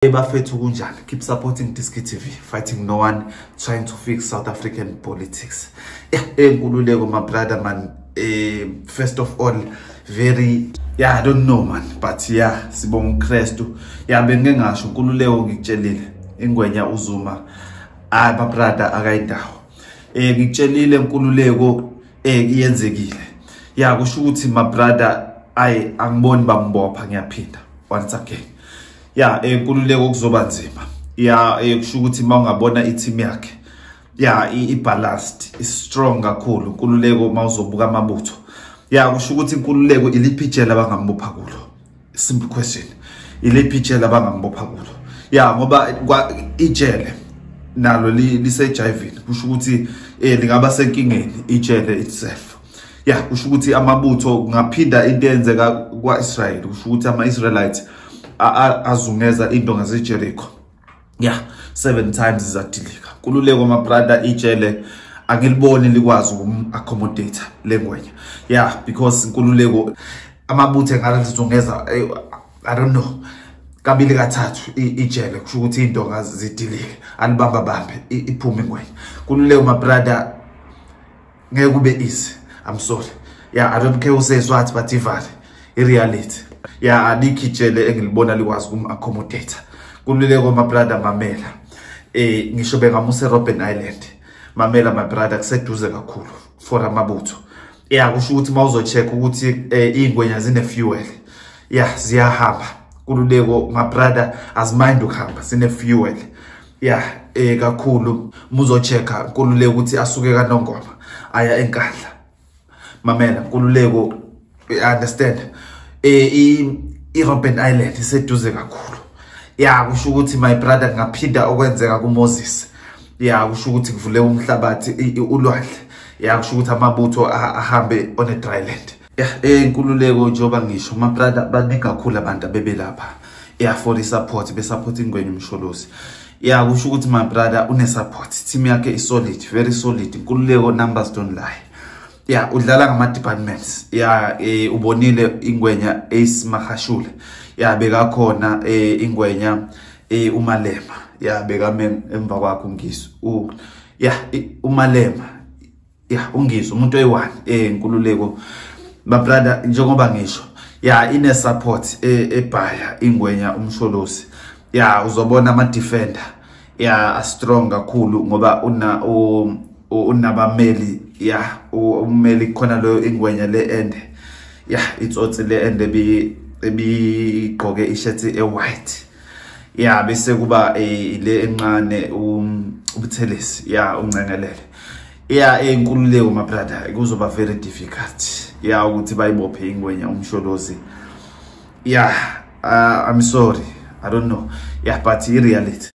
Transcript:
Bafethu, kunjani? Keep supporting Diski TV, fighting no one, trying to fix South African politics. Yeah, Nkululeko, my brother, man. First of all, very, yeah, I don't know, man, but yeah, sibonga uKristu. Yeah, bengike ngasho, Nkululeko, ngikutshelile, ingwenya uZuma, hayi, my brother, akayindawo. Ngikutshelile, Nkululeko, iyenzekile. Yeah, kusho ukuthi, my brother, ayi, angiboni bambopha, ngiyaphinda once again. Yeah, Nkululeko, kuzoba nzima. Yeah, kusho ukuthi mawungabona i-team yakhe, yeah, i-balanced, i-strong kakhulu. Nkululeko, mawuzobuka amabutho, yeah, kusho ukuthi, Nkululeko, iliphi ijele abangambopha kulo? Simple question, iliphi ijele abangambopha kulo? Yeah, ngoba ijele nalo lisejivini, kusho ukuthi lingaba senkingeni ijele itself. Yeah, kusho ukuthi amabutho kungaphinda into eyenzeka kwa-Israel, kusho ukuthi ama-Israelites azungeza indonga zeJericho, yeah, seven times, izadilika. Nkululeko, my brother, ijele angiliboni likwazi ukum-accommodate lengwenya. Yeah, because, Nkululeko, amabutho engalizungeza, I don't know, kabili kathathu ijele, kusho ukuthi indonga zidilike, alibamba bambe, iphume ingwenya. Nkululeko, my brother, ngeke kube easy. I'm sorry. Yeah, I don't care who says what, but ivale i-reality. Yeah, alikho ijele engilibona likwazi ukum-accommodate. Nkululeko, my brother, mamela, ngisho bengamuse Robben Island, mamela, my brother, kuseduze kakhulu for amabutho. Yeah, kusho ukuthi mawuzo-check ukuthi iy'ngwenya zine fuel, yeah, ziyahamba. Nkululeko, my brother, azimind ukuhamba, zine fuel, yeah, kakhulu. Muzo-checka, Nkululeko, ukuthi asuke kaNongoma aya eNkandla, mamela, Nkululeko, understand, i-Robben Island iseduze kakhulu. Ya, kusho ukuthi, my brother, ngaphinda okwenzeka kuMoses. Ya, kusho ukuthi kuvule umhlabathi, ulwandle. Ya, kusho ukuthi amabutho ahambe on a dry land. Ya, Nkululeko, njengoba ngisho, my brother, baningi kakhulu abantu abebelapha, ya, for i-support, besupport ingwenya uMsholozi. Ya, kusho ukuthi, my brother, une-support, team yakhe i-solid, very solid. Nkululeko, numbers don't lie. Ya, udlala ngama-departments. Ya, ubonile ingwenya Ace Magashule, ya, bekakhona, ingwenya uMalema, ya, bekame emva kwakhe uNgizwe, ya, uMalema, ya, uNgizwe, umuntu oyi-one. Nkululeko, my brother, njengoba ngisho, ya, ine support ebhaya ingwenya uMsholozi. Ya, uzobona ama defender, ya, a strong kakhulu ngoba una unabameli, ya, ummeli khona lo ingwenya le ende, ya, itsotsi le ende ebigqoke ishirt e-white. Ya, bese kuba le encane, uButhelezi, ya, uncengelele. Ya, Nkululeko, my brother, kuzoba very difficult, ya, ukuthi bayibophe ingwenya uMsholozi. Ya, I'm sorry, I don't know, yeah, but i reality.